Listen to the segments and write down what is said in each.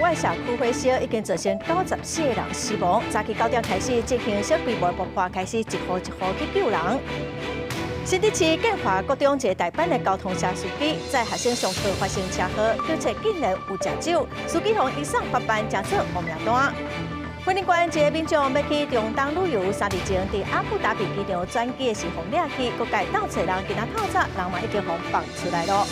苑社區火燒，已經造成94個人死亡。早起9點開始進行小規模爆破，開始一戶一戶去救人。新竹市建華國中一个大班的交通車司機，載學生上課發生車禍，警察竟然有食酒，司機予移送法辦，成做烏名單。雲林縣一个民眾欲去中東旅遊，3日前佇阿布達比機場轉機的時予掠去，閣共鬥揣人，今仔透早人嘛已經予放出來囉。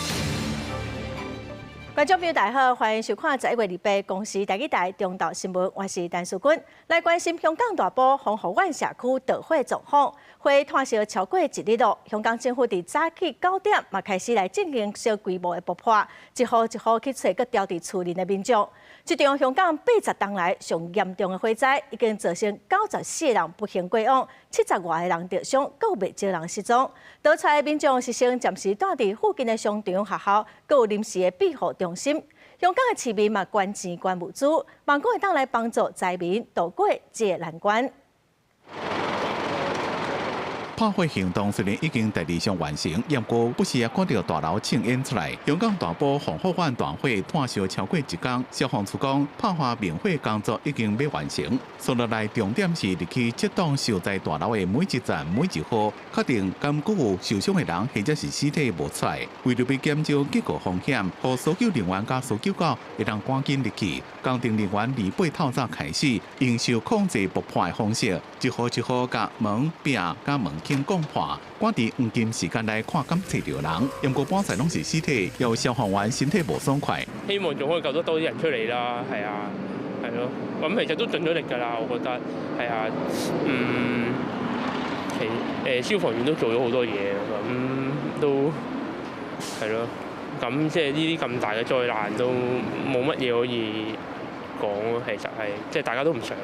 觀眾朋友大家好，歡迎收看11月28公視台語台中晝新聞，我是陳淑君。來關心香港大埔宏福苑社區著火狀況，火湠燒超過一日囉。香港政府佇早起9點嘛開始來進行小規模的爆破，一戶一戶去揣閣牢佇厝內的民眾。這場香港80冬來上嚴重的火災，已經造成94個人不幸過往，70外个人著傷，閣有袂少人失蹤。逃出來的民眾是先暫時蹛佇附近的商場、學校，閣有臨時的庇護中心。香港的市民嘛捐錢捐物資，望講會當來幫助災民渡過這个難關。破火行動雖然已經大致上完成，不過不時也看著大樓青煙出來。香港大埔宏福苑大火湠燒超過一工，消防處講拍火滅火工作已經欲完成。紲落來重點是入去這棟受災大樓的每一層每一戶，確定敢閣有受傷的人或者是屍體無出來。為著欲減少結構風險，予搜救人員佮搜救狗會當趕緊入去。工程人員禮拜透早開始，用受控制爆破的方式，一戶一戶共門壁佮門窗攻破，趕佇黃金時間內看敢揣著人。毋過半載攏是屍體，有消防員身體無爽快。希望仲可以救得多啲人出嚟啦，係啊，係咯，咁其實都盡咗力㗎啦，我覺得係啊，其消防員都做咗好多嘢，咁都係咯，咁即係呢啲咁大嘅災難都冇乜嘢可以講咯，其實係即係大家都唔想。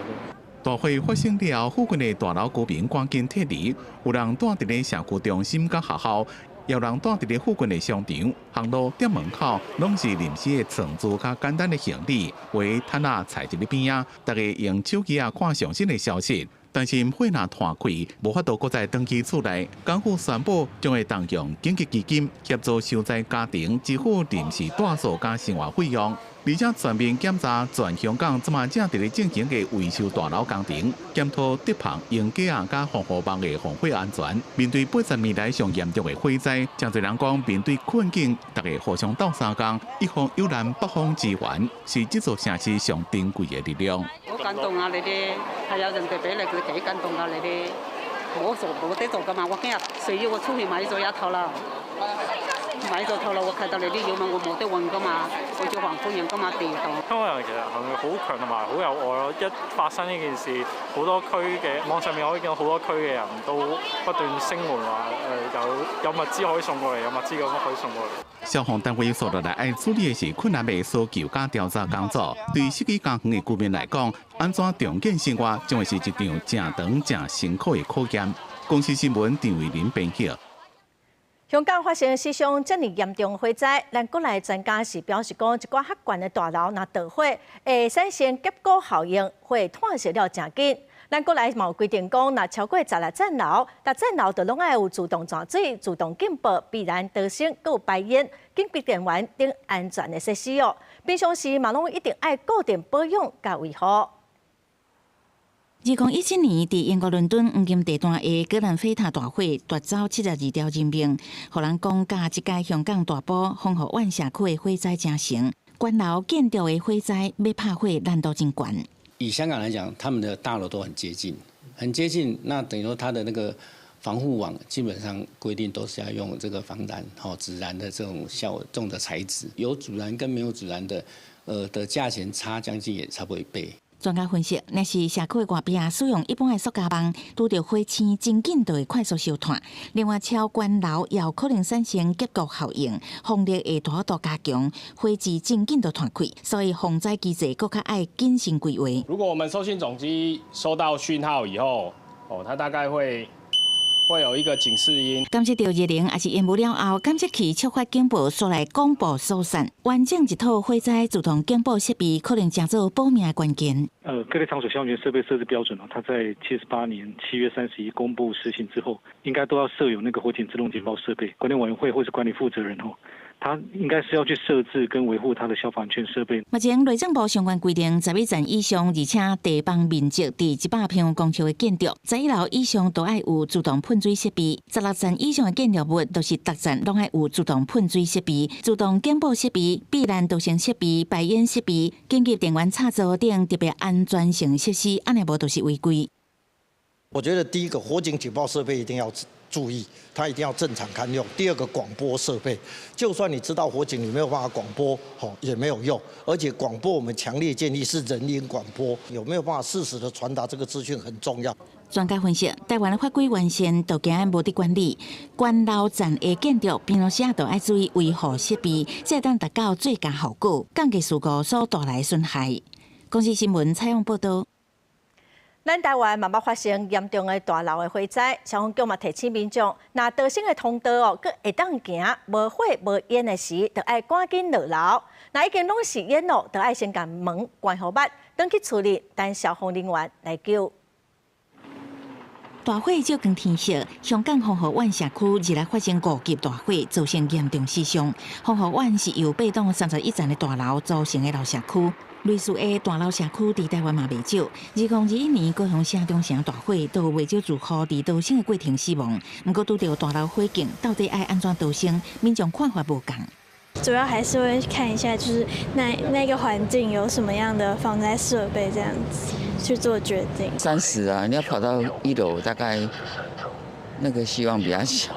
大火發生了後，附近的大樓居民趕緊撤離，有人蹛佇咧社區中心佮學校，有人蹛佇咧附近的商場、行路店門口，攏是臨時的床褥佮簡單的行李，有的攤仔踩佇咧邊仔，大家用手機仔看上新的消息。但是火若湠開，無法度閣再轉去厝內。港府宣布將會動用緊急基金協助受災家庭支付臨時蹛宿佮生活費用。而且全面檢查全香港這馬正佇咧進行的維修大樓工程，檢討竹棚、鷹架仔佮防護網的防火安全。面對80年來上嚴重的火災，誠濟人講面對困境，大家互相鬥相共，一方有難八方支援，是這座城市上珍貴的力量。好感動啊！你哋係有人哋俾你，佢幾感動啊！你哋我做冇得做噶嘛，我今日所以我出去買咗一套啦。買咗套啦，我看到你啲嘢嘛，我冇得換噶嘛，我做黃蜂人噶嘛，地道。香港人其實係好強同埋好有愛咯。一發生呢件事，好多區嘅網上面可以見到好多區嘅人都不斷聲援話有物資可以送過嚟，有物資咁可以送過嚟。消防單位紲落來愛處理的是困難的搜救佮調查工作。對失去家園的居民來講，按怎重建生活將會是一場誠長、誠辛苦的考驗。公視新聞陳慧琳編輯。香港發生史上遮爾嚴重火災，咱國內專家是表示講，一寡較懸的大樓若著火，會產生結構效應，火湠燒了誠緊。咱國內嘛有規定講，若超過16層樓，逐層樓就攏愛有自動斷水、自動警報、避難逃生、閣有排煙、緊急電源等安全的設施哦。平常時嘛攏一定愛固定保養佮維護。2017年，佇英國倫敦黃金地段的葛蘭菲塔大火奪走72條人命，予人講佮這擺香港大埔宏福苑社區的火災成型，懸樓建築的火災欲拍火難度真懸。以香港來講，他們的大樓都很接近，很接近，那等於說它的那個防護網基本上規定都是要用這個防燃、吼阻燃的這種效這種的材質，有阻燃跟沒有阻燃的，的價錢差將近也差不多一倍。專家分析，若是社區的外壁使用一般的塑膠網，拄著火星真緊就會快速燒疳。另外，超懸樓也有可能產生結構效應，風力會大幅度加強，火舌真緊就湠開。所以防災機制閣較愛謹慎規劃。如果我們收信總機收到訊號以後，哦，它大概會有一個警示音。監測著熱能抑是煙霧了後，監測器觸發警報，紲來廣播疏散。完整一套火災自動警報設備，可能成做保命的關鍵。各類場所消防設備設置標準啊，它在78年7月31公布實行之後，應該都要設有那個火警自動警報設備。管理委員會或是管理負責人哦，它應該是要去設置跟維護它的消防安全設備。目前內政部相關規定，11層以上，而且地方面積佇100平方公尺的建築，11樓以上都愛有自動噴水設備；16層以上的建築物，就是逐層攏愛有自動噴水設備、自動警報設備、避難逃生設備、排煙設備、緊急電源插座等特別安全性設施，按呢無就是違規。我覺得第一個火警警報設備一定要注意，它一定要正常堪用。第二個廣播設備，就算你知道火警，你沒有辦法廣播，吼也沒有用。而且廣播我們強烈建議是人音廣播，有沒有辦法適時的傳達這個資訊很重要。專家分析，台灣的法規完善，都驚無得管理。懸樓層的建築，平常時都愛注意維護設備，才會當達到最佳效果，降低事故所帶來的損害。公視新聞採訪報導。咱台灣嘛捌發生嚴重的大樓的火災，消防局嘛提醒民眾，若逃生的通道哦，閣會當行，無火無煙的時，就愛趕緊落樓。若已經攏是煙咯，就愛先共門關予密，轉去厝裡等消防人員來救。大火照光天色，香港宏豪苑社區日來發生五級大火，造成嚴重死傷。宏豪苑是由八棟31層的大樓組成的老社區。類似的大樓社區佇台灣嘛袂少。2021年高雄市中城大火，都有袂少住戶佇逃生的過程死亡。毋過拄著大樓火警，到底愛按怎逃生？民眾看法無仝。主要還是會看一下，就是那個環境有什麼樣的防災設備，這樣子去做決定。30啊，你要跑到1樓，大概那個希望比較小。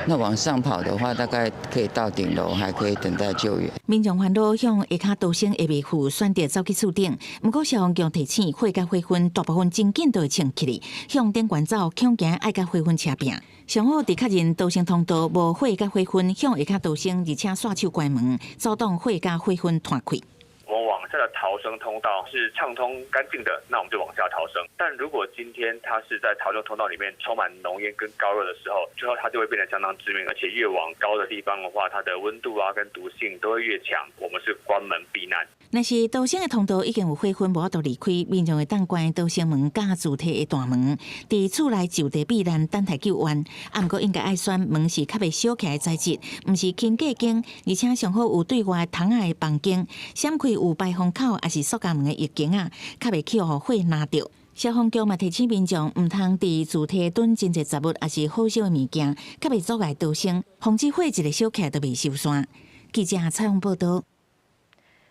那往上跑的話，大概可以到頂樓，還可以等待救援。民眾煩惱向下跤逃生會袂赴，選擇走去厝頂。毋過消防局提醒，火佮火焚大部分真緊就會衝起來，向頂懸走，恐驚愛佮火焚車拚。上好佇確認逃生通道無火佮火焚，向下跤逃生，而且煞手關門，阻擋火佮火焚傳開。我們往下的逃生通道是暢通乾淨的，那我們就往下逃生。但如果今天它是在逃生通道裡面充滿濃煙跟高熱的時候，最後它就會變得相當致命，而且越往高的地方的話，它的溫度啊跟毒性都會越強。我們是關門避難。若是逃生的通道已經有火焚，無法度離開，民眾會當關逃生門佮自提的大門，佇厝內就地避難，等待救援。啊，毋過應該愛選門是較袂燒起來的材質，毋是輕隔間，而且上好有對外窗仔的房間，閃開有排風口，抑是塑膠門的浴間仔，較袂去予火焫著。消防局嘛提醒民眾，毋通佇自提囤真濟雜物，抑是火燒的物件，較袂阻礙逃生，防止火一个燒起來就袂收山。記者採訪報導。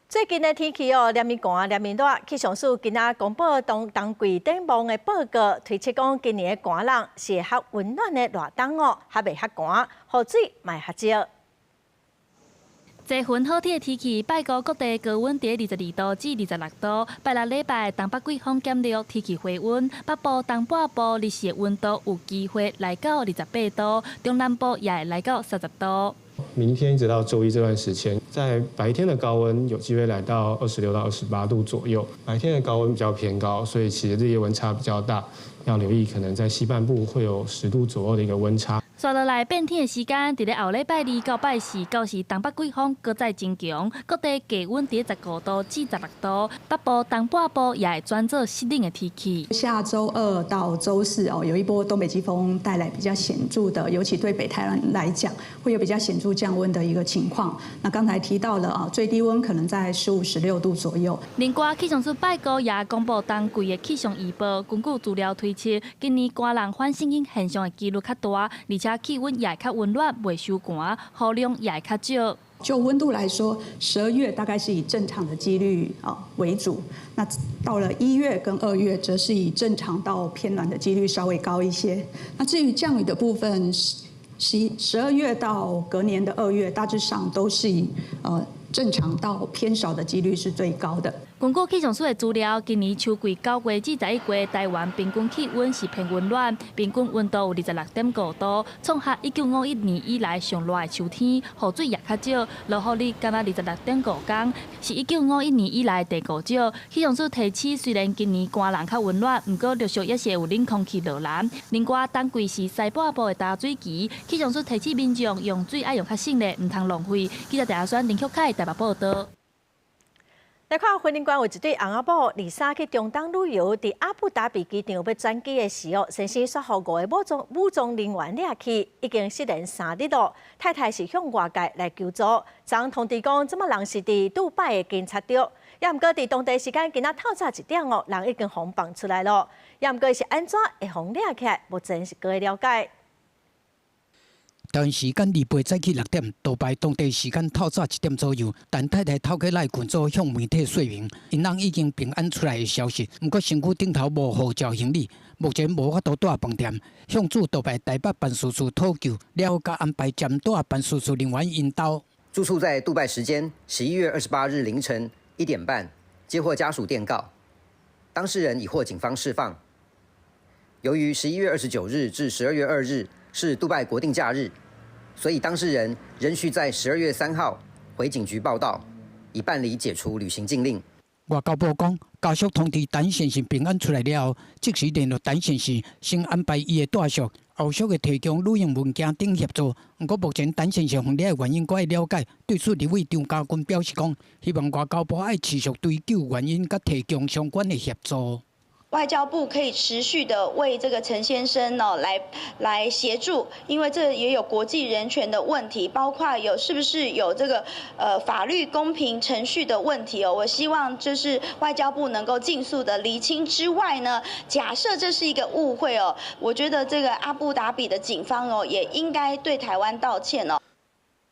最近的天氣哦，連綿寒，連綿熱。氣象署今仔公布冬冬季展望的報告，推測講今年的寒冷是較溫暖的熱冬哦，較袂遐寒，雨水嘛會較少。濟雲好天的天氣，拜五各地高溫佇22度至26度。拜六禮拜東北季風減弱，天氣回溫。北部、東半部日時的溫度有機會來到28度，中南部也會來到30度。明天一直到週一這段時間，在白天的高溫有機會來到26到28度左右。白天的高溫比較偏高，所以其實日夜溫差比較大，要留意可能在西半部會有10度左右的一個溫差。紲落來變天的時間，佇咧後禮拜二到拜四，到時東北季風閣再增強，各地低溫佇15度至16度，北部、東半部也會轉做濕冷的天氣。下週二到週四哦，有一波東北季風帶來比較顯著的，尤其對北台灣來講，會有比較顯著降溫的一個情況。那剛才提到了啊，最低溫可能在15、16度左右。另外，氣象署拜五也公布冬季的氣象預報，根據資料推測，今年寒冷反聖嬰現象的幾率較大，而且氣溫也會較溫暖，袂傷寒，雨量也會較少。就溫度來說，12月大概是以正常的幾率啊為主，那到了1月跟2月，則是以正常到偏暖的幾率稍微高一些。那至於降雨的部分，12月到隔年的2月，大致上都是以正常到偏少的幾率是最高的。根據氣象署的資料，今年秋季9月至11月，台灣平均氣溫是偏溫暖，平均溫度有26.5度，創下1951年以來上熱的秋天。雨水也較少，落雨日干焦26.5工，是1951年以來第五少。氣象署提醒，雖然今年寒冷較溫暖，毋過陸續也是會有冷空氣落來。另外，冬季是西半部的焦水期，氣象署提醒民眾用水愛用較省咧，毋通浪費。記者鄭阿選、林旭凱台北報導。來看雲林縣有一對翁仔某，禮三去中東旅遊，佇阿布達比機場欲轉機的時候，先生煞予五个武裝人員掠去，已經失聯3日囉。太太是向外界來求助，昨通知講，這擺人是佇杜拜的警察局，也毋過佇當地時間今仔透早一點哦，人已經予放出來囉。也毋過是按怎會予掠起來，目前是閣咧了解。台灣時間28早起6點，杜拜當地時間透早1點左右，陳太太透過 LINE 群組向媒體說明，𪜶翁已經平安出來的消息。毋過身軀頂頭無護照行李，目前無法度蹛飯店，向駐杜拜台北辦事處討救，了後佮安排針對辦事處人員引導。住處在杜拜時間11月28日凌晨1點半接獲家屬電告，當事人已獲警方釋放。由於11月29日至12月2日是杜拜國定假日，所以當事人仍需在12月3號回警局報到，以辦理解除旅行禁令。外交部講，家屬通知陳先生平安出來了後，即時聯絡陳先生，先安排伊的帶續，後續會提供旅行文件等協助。毋過目前陳先生予掠的原因閣愛了解。對此，立委張家軍表示講，希望外交部愛持續追究原因，佮提供相關的協助。外交部可以持續的為這個陳先生呢來協助，因為這也有國際人權的問題，包括有是不是有這個法律公平程序的問題哦。我希望就是外交部能夠盡速的釐清之外呢，假設這是一個誤會哦，我覺得這個阿布達比的警方哦也應該對台灣道歉哦。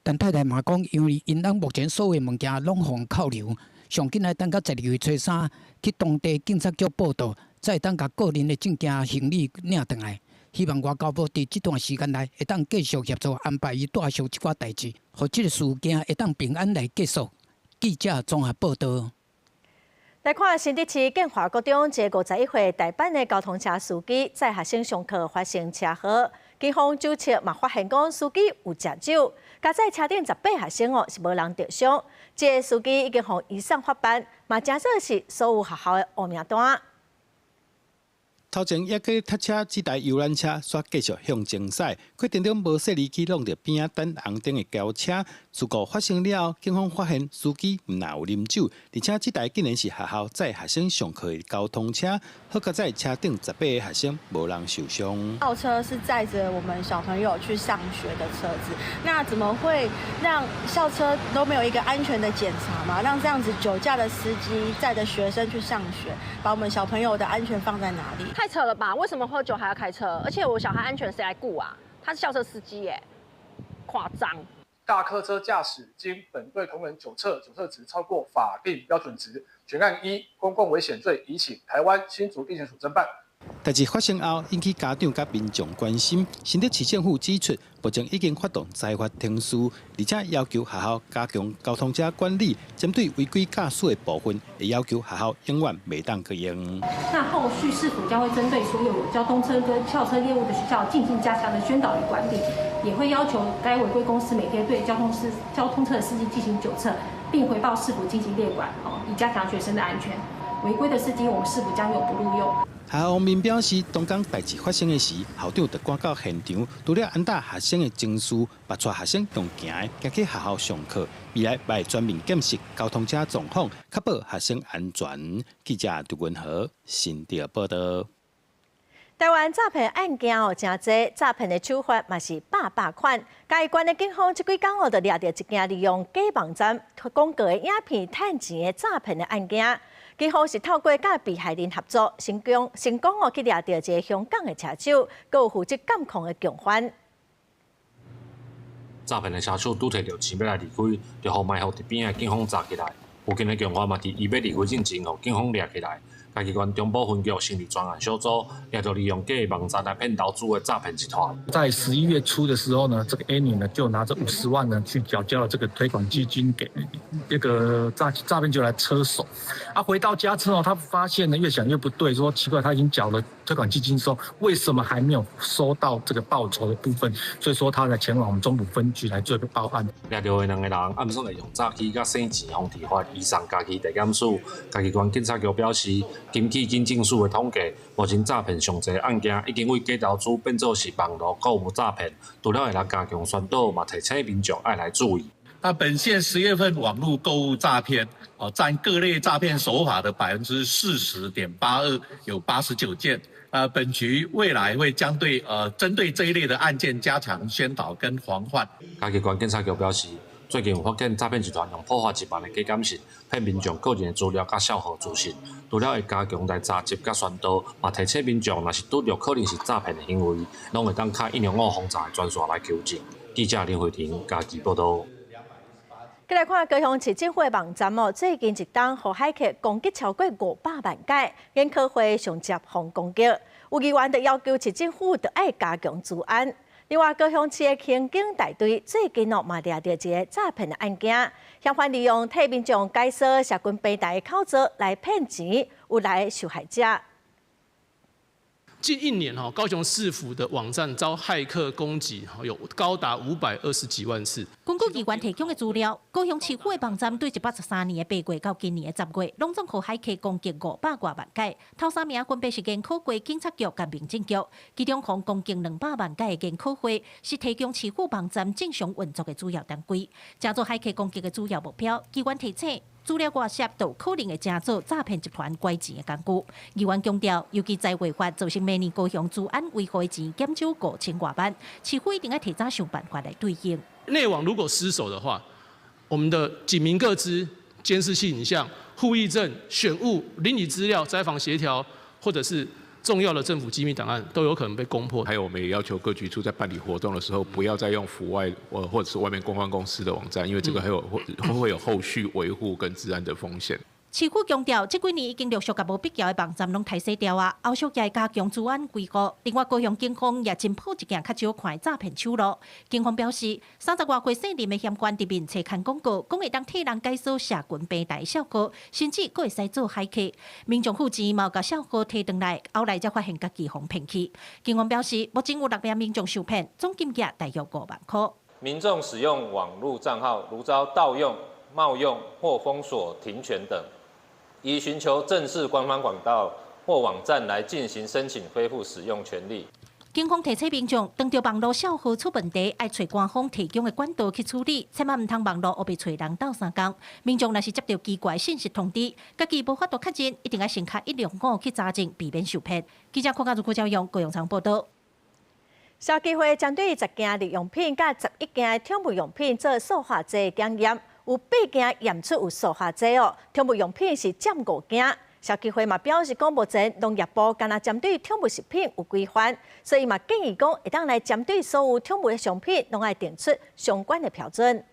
陳太太嘛講，因為𪜶翁目前所有物件攏予扣留，上緊愛等到12月初三去當地警察局報到。才會當共個人的證件行李領轉來，希望外交部佇這段時間內會當繼續協助安排伊帶續這寡代誌，予這个事件會當平安來結束。記者綜合報道。來看新竹市建華國中一个51歲大班的交通車司機，載學生上課發生車禍，警方偵測嘛發現講司機有食酒，駕駛車頂18學生哦是無人著傷。這个司機已經予移送法辦，嘛成做是所有學校的烏名單。頭前猶閣塞車，這台遊覽車煞繼續向前駛，過程中無細膩去挵著邊仔等紅燈的轎車。事故發生了後，警方發現司機毋但有啉酒，而且這台竟然是學校載學生上課的交通車。好佳哉車頂18個學生無人受傷。校車是載著我們小朋友去上學的車子，那怎麼會讓校車都沒有一個安全的檢查嗎？讓這樣子酒駕的司機載著學生去上學，把我們小朋友的安全放在哪裡？太扯了吧！為什麼喝酒還要開車？而且我小孩安全誰來顧啊？他是校車司機耶，誇張。大客車駕駛經本隊同仁酒測，酒測值超過法定標準值，全案依公共危險罪移請臺灣新竹地檢署偵辦。代誌發生後，引起家長佮民眾關心。新竹市政府指出，目前已經發動裁罰程序，而且要求學校加強交通車管理，針對違規駕駛的部分，會要求學校永遠袂當閣用。那後續市府將會針對所有交通車跟校車業務的學校進行加強的宣導與管理，也會要求該違規公司每天對交通車的司機進行酒測，並回報市府進行列管，以加強學生的安全。違規的司機，我們市府將永不錄用。學校方面表示，當工代誌發生的時，校長就趕到現場，除了安撫學生的情緒，嘛帶學生用行的行去學校上課。未來會全面檢視交通車狀況，確保學生安全。記者杜文和新竹報道。台灣詐騙案件哦，誠濟，詐騙的手法嘛是百百款。嘉義縣的警方這幾工哦，就掠著一件利用假網站廣告的影片趁錢的詐騙的案件。警方是透過佮被害人合作，成功成功哦去掠著一个香港的車手，閣有負責監控的共犯。詐騙的車手拄提著錢欲來離開，就予埋伏佇邊仔的警方查起來。附近的共犯嘛，佇伊欲離開進前，予警方掠起來。嘉義縣中埔分局成立專案小組，掠著利用假網站來騙投資的詐騙集團。在11月初的時候呢，這個 A 女呢就拿着50萬呢去繳交了這個推廣基金給一個詐騙集團車手。啊，回到家之後，他發現呢越想越不對，說奇怪，他已經繳了推廣基金之後，為什麼還沒有收到這個報酬的部分？所以說，他才前往我們中埔分局來做一個報案。掠著的兩个人按算會用詐欺佮洗錢方法移送嘉義地檢署。嘉義縣警察局表示，根據警政署的統計，目前詐騙上濟案件已經為假投資變做是網路購物詐騙。除了會來加強宣導，嘛提醒民眾愛來注意。那本縣10月份網路購物詐騙，哦，佔各類詐騙手法的40.82%，有89件。本局未來會將對針對這一類的案件加強宣導跟防範。嘉義縣警察局表示，最近有發現詐騙集團用普發一萬的假簡訊，騙民眾個人的資料佮帳號資訊。除了會加強來查緝佮宣導，嘛提醒民眾，若是拄著可能是詐騙的行為，攏會當敲105防詐的專線來求證。記者林慧婷嘉義報導。繼來看高雄市政府的網站哦，最近一冬予駭客攻擊超過500萬擺，研考會上接予攻擊，有議員就要求市政府著愛加強資安。另外，高雄市的刑警大隊最近哦嘛掠著一個詐騙的案件，嫌犯利用替民眾解鎖社群平台的口座來騙錢，有來受害者。近一年哈，高雄市府的網站遭駭客攻擊，有高達520幾萬次。根據議員提供的資料，高雄市府的網站對113年的8月到今年的10月，攏總予駭客攻擊500外萬擺。頭三名分別是研考會、警察局佮民政局，其中予攻擊200萬擺的研考會是提供市府網站正常運作的主要單位，成做駭客攻擊的主要目標。機關提醒，資料外洩都可能會成做詐騙集團拐錢的工具。議員強調，尤其在違法造成每年高雄資安維護的錢減少5000外萬，市府一定愛提早想辦法來對應。內網如果失守的話，我們的警民個資、監視器影像、戶役證、選務、鄰里資料、災防協調，或者是重要的政府機密檔案都有可能被攻破。還有，我們也要求各局處在辦理活動的時候，不要再用府外或者是外面公關公司的網站，因為這個還有會有後續維護跟資安的風險。市府強調，這幾年已經陸續共無必要的網站攏刣洗掉啊，後續也會加強資安維護。另外，高雄警方也偵破一件較少看的詐騙手路。警方表示，30外歲姓林的嫌犯佇面冊刊廣告，講會當替人解鎖社群平台帳號，甚至閣會使做駭客。民眾付錢嘛，共帳號提轉來，後來才發現家己予騙去。警方表示，目前有六名民眾受騙，總金額大約5萬塊。民眾使用網路帳號，如遭盜用、冒用或封鎖、停權等，宜尋求正式官方管道或網站來進行申請恢復使用權利。警方提醒民眾，當著網路帳號出問題，愛揣官方提供的管道去處理，千萬毋通網路烏白揣人鬥相共。民眾若是接到奇怪信息通知，家己無法度確認，一定愛先敲105去查證，避免受騙。記者郭家如、郭昭勇、高陽昌報道。消基會針對10件日用品佮11件寵物用品做塑化劑檢驗。有8件驗出有塑化劑哦，寵物用品是佔5件。消基會嘛表示講，目前農業部干焦針對寵物食品有規範，所以嘛建議講，會當來針對所有寵物的商品，攏愛定出相關的標準。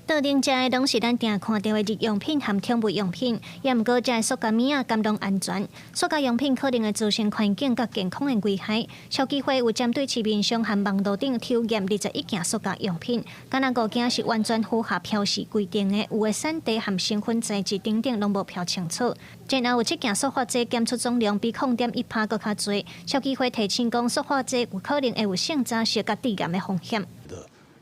桌頂食的攏是咱定看著的日用品和寵物用品，也毋過這塑膠物仔敢攏安全？塑膠用品可能會造成環境佮健康的危害。消基會有針對市面上和網路頂抽驗21件塑膠用品，敢若五件是完全符合標示規定的，有的產地和成分材質等等攏無標清楚。然後有七件塑化劑檢出總量比0.1%閣較濟。消基會提醒講，塑化劑有可能會有性早熟佮致癌的風險。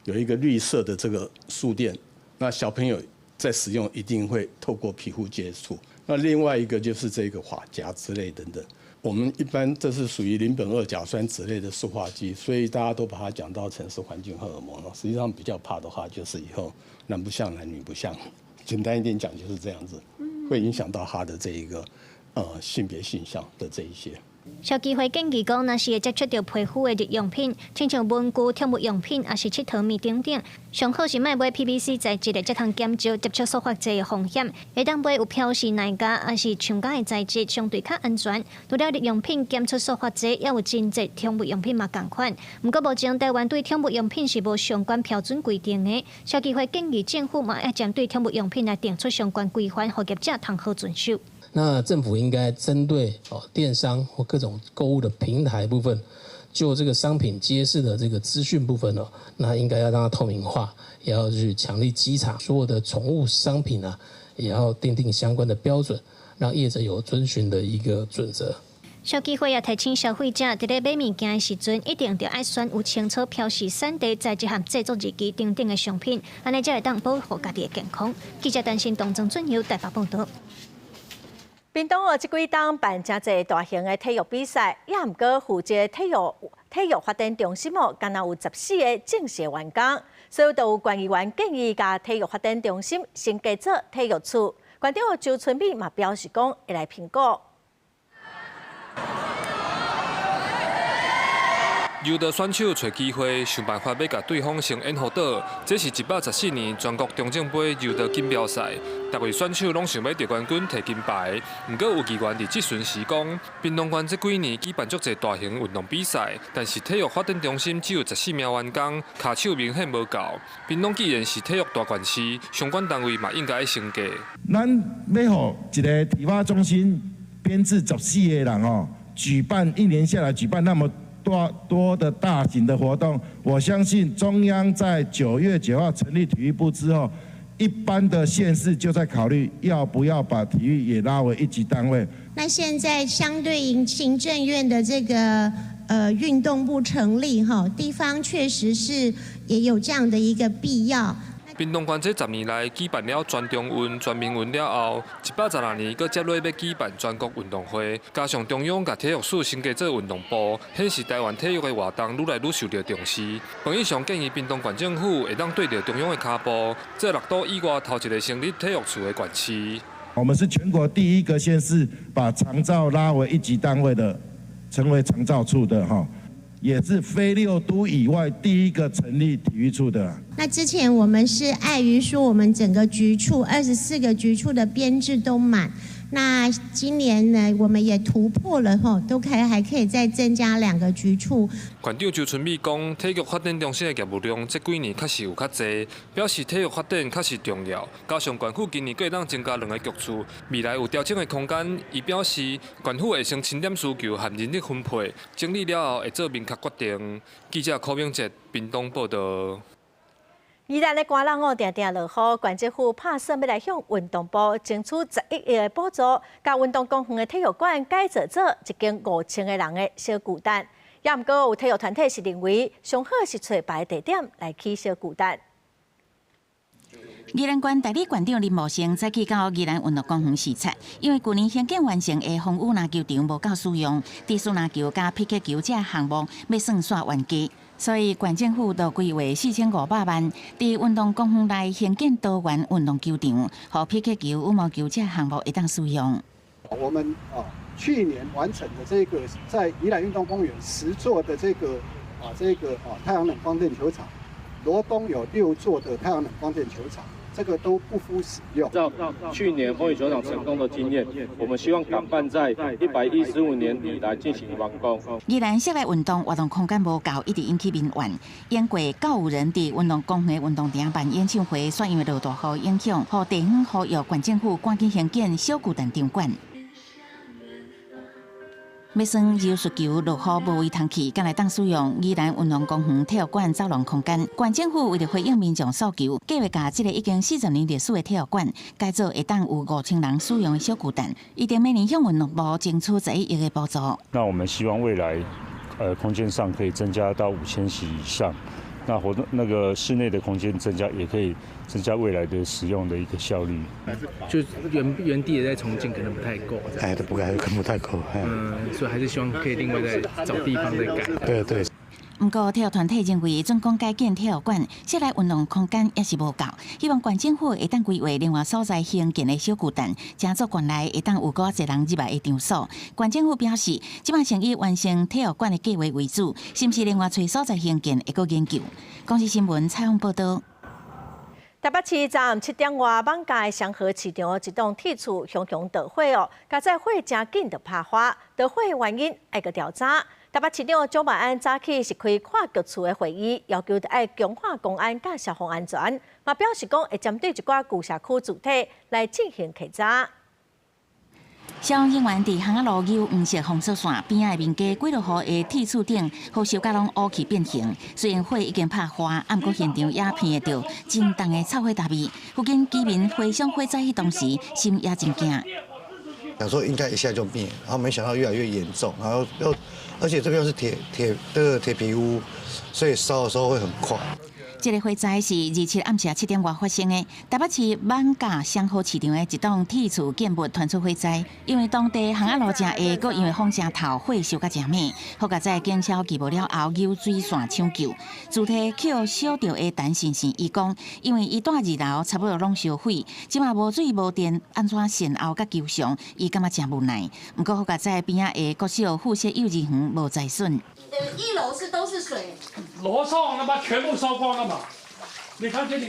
有一個綠色的這個塑墊。那小朋友在使用一定會透過皮膚接觸。那另外一個就是這個髮夾之類等等，我們一般這是屬於鄰苯二甲酸酯類的塑化劑，所以大家都把它講到成是環境荷爾蒙了。實際上比較怕的話，就是以後男不像男，女不像女，簡單一點講就是這樣子，會影響到他的這一個性別性向的這一些。消基會建議講，若是會接觸著皮膚的日用品，親像文具、寵物用品，抑是𨑨迌物等等，上好是莫買 PVC 材質的，才通減少接觸塑化劑的風險。會當買有標示耐膠抑是橡膠的材質，相對較安全。除了日用品檢出塑化劑，也有真濟寵物用品嘛仝款。毋過目前台灣對寵物用品是無相關標準規定的。消基會建議政府嘛愛針對寵物用品來定出相關規範，予業者通好遵守。那政府應該針對哦電商或各種購物的平台部分，就這個商品揭示的這個資訊部分哦，那應該要讓它透明化，也要去強力稽查所有的寵物商品啊，也要訂定相關的標準，讓業者有遵循的一個準則。消基會也提醒消費者，佇咧買物件的時陣，一定著愛選有清楚標示產地、材質和製作日期等等的商品，按呢才會當保護家己的健康。記者陳新東、曾俊佑台北報導。屏東哦，這幾冬辦誠濟大型的體育比賽，也毋過負責體育體育發展中心哦，敢若有14個正式員工，所以就有縣議員建議，共體育發展中心升格做體育處。縣長周春米嘛表示講，會來評估。柔道選手揣機會，想辦法欲共對方先掩護倒。這是114年全國中正盃柔道錦標賽，逐位選手攏想欲得冠軍提金牌。毋過有議員佇質詢時講，屏東縣這幾年舉辦足濟大型運動比賽，但是體育發展中心只有14名員工，跤手明顯無夠。屏東既然是體育大縣市，相關單位嘛應該升格。咱欲予一个體發中心編制14個人哦，舉辦一年下來舉辦那麼多多的大型的活動，我相信中央在9月9號成立體育部之後，一般的縣市就在考慮要不要把體育也拉為一級單位。那現在相對應行政院的這個運動部成立哈，地方確實是也有這樣的一個必要。屏東縣這10年來舉辦了全中運、全民運了後，116年閣接落欲舉辦全國運動會，加上中央共體育署升格做運動部，顯示台灣體育的活動愈來愈受著重視。彭義雄建議屏東縣政府會當對著中央的跤步，做6都以外頭一個成立體育處的縣市。我們是全國第一個縣市把長照拉為一級單位的，成為長照處的哈。也是非六都以外第一個成立體育處的。那之前我們是礙於說我們整個局處24個局處的編制都滿，那今年呢，我們也突破了吼，都可以還可以再增加2個局處。縣長周春米講，體育發展中心的業務量這幾年確實有較濟，表示體育發展確實重要。加上縣府今年閣會當增加2個局處，未來有調整的空間。伊表示，縣府會先清點需求和人力分配，整理了後會做明確決定。記者柯明哲屏東報導。宜蘭的寒冷哦，定定落雨，縣政府拍算欲來向運動部爭取11億的補助，共運動公園的體育館改造做一間5000個人的小巨蛋。也毋過有體育團體是認為，上好是揣別个地點來起小巨蛋。宜蘭縣代理縣長林茂生早起到宜蘭運動公園視察，因為舊年興建完成的風雨籃球場無夠使用，低速籃球佮匹克球這項目欲算煞完結，所以縣政府就規劃4500萬，佇運動公園內興建多元運動球場，予匹克球、羽毛球這項目會當使用。我們啊，去年完成的這個在宜蘭運動公園10座的這個太陽能光電球場，羅東有6座的太陽能光電球場。這個都不敷使用。照去年風雨球場成功的經驗，我們希望趕辦在115年底來進行完工。宜蘭室內運動活動空間無夠，一直引起民怨。經過九有人佇運動公園運動場辦演唱會，煞因為落大雨影響，予地方呼籲縣政府趕緊興建小巨蛋場館。欲耍柔術球落雨無位通去，敢會當使用宜蘭運動公園體育館走廊空間。縣政府為著回應民眾訴求，計劃共這个已經40年歷史的體育館改造會當有5000人使用的小巨蛋。預定明年向運動部爭取11億的補助。那我們希望未來，空間上可以增加到5000席以上。那活動那個室內的空間增加，也可以增加未來的使用的一個效率。就原地也在重建，可能不太夠。哎，都不夠，可能不太夠。嗯，所以還是希望可以另外再找地方再改。對對。毋過體育團體認為，準講改建體育館，室內運動空間也是無夠，希望縣政府會當規劃另外所在興建的小巨蛋，成做館內會當有閣較濟人入來的場所。縣政府表示，這擺先以完成體育館的計劃為主，是毋是另外揣所在興建會閣研究。公視新聞採訪報導。台北市昨暗7點外，艋舺的雙和市場一棟鐵厝熊熊著火哦，佳哉火誠緊就拍花，著火的原因愛閣調查。台北市長蔣萬安早起是開跨局處的會議，要求愛強化公安佮消防安全，嘛表示講會針對一寡舊社區主體來進行稽查。消防人員佇巷仔路扭黃色封鎖線邊仔的民家幾落戶的鐵厝頂，火燒甲攏烏氣變形。雖然火已經拍花，毋過現場也聞會著真重的臭火焦味。附近居民回想火災彼當時，心也真驚。想說應該一下就滅，然後沒想到越來越嚴重，然後又而且這邊是鐵鐵的鐵皮屋，所以燒的時候會很快。這个火災是27暗時7點外發生的，台北市艋舺雙和市場的一棟鐵厝建物傳出火災，因為當地巷仔路誠狹，閣因為風誠透，火燒甲誠猛。好佳哉警消救無了後，游水線搶救，主體抾燒著的陳先生伊講，因為伊住二樓，差不多攏燒毀，這馬無水無電，按怎善後佮求償，伊感覺誠無奈。毋過好佳哉邊仔的國小附設幼兒園無災損。一樓是都是水，樓上他媽全部燒光了嘛？你看這裡，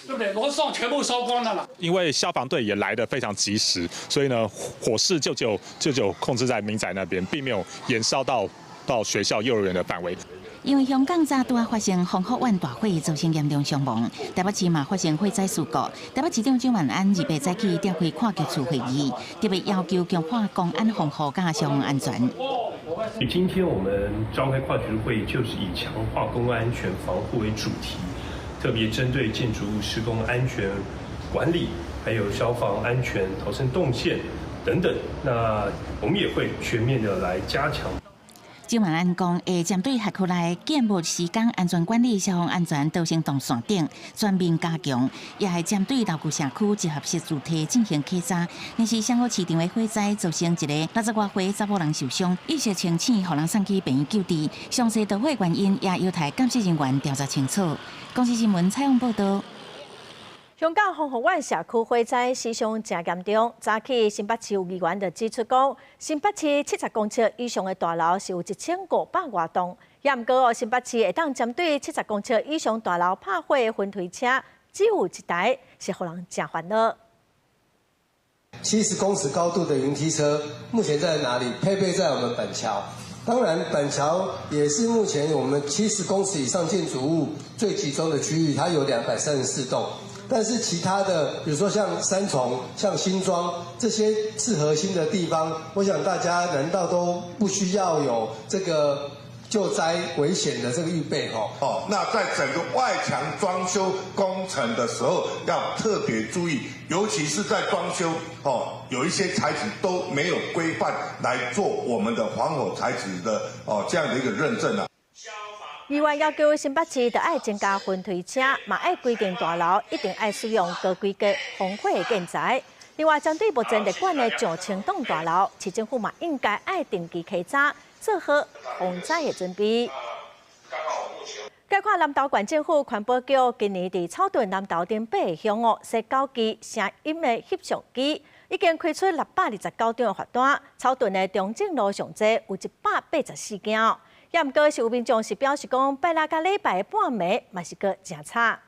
對不對？樓上全部燒光了啦。因為消防隊也來得非常及時，所以呢，火勢就控制在民宅那邊，並沒有延燒到學校幼兒園的範圍。因為香港早拄仔發生豐福苑大火，造成嚴重傷亡。台北市嘛發生火災事故。台北市長蔣萬安28早起召開跨局處會議，特別要求強化公安防護佮消防安全。今天我們召開跨局會議，就是以強化公安安全防護為主題，特別針對建築物施工安全管理，還有消防安全逃生動線等等。那我們也會全面的來加強。蔣萬安講，會針對轄區內建物施工安全管理、消防安全逃生動線等全面加強，也會針對老舊社區集合式住宅進行檢查。若是雙和市場的火災造成一个60外歲查某人受傷，意識清醒，予人送去病院救治。詳細導火原因也有待鑑識人員調查清楚。公視新聞採訪報導。香港豐福苑社區火災死傷誠嚴重。早起新北市有議員就指出講，新北市70公尺以上的大樓是有1500外棟，也毋過哦，新北市會當針對70公尺以上大樓拍火的雲推車只有一台，是予人誠煩惱。70公尺高度的雲梯車目前在哪裡？配備在我們板橋。當然，板橋也是目前我們70公尺以上建築物最集中的區域，它有234棟。但是其他的，比如說像三重、像新莊這些次核心的地方，我想大家難道都不需要有這個救災危險的這個預備？吼哦，那在整個外牆裝修工程的時候，要特別注意，尤其是在裝修哦，有一些材質都沒有規範來做我們的防火材質的哦這樣的一個認證啊。議員要求新北市著愛增加雲推車，嘛愛規定大樓一定愛使用高規格防火的建材。另外，針對目前列管的上千棟大樓，市政府嘛應該愛定期稽查，做好防災的準備。再看南投縣政府環保局今年佇草屯南投鎮八鄉哦，設9支聲音的翕相機，已經開出629張的罰單。草屯的中正路上濟有184件。也毋過是有民眾是表示講，拜六佮禮拜半暝嘛是閣誠吵。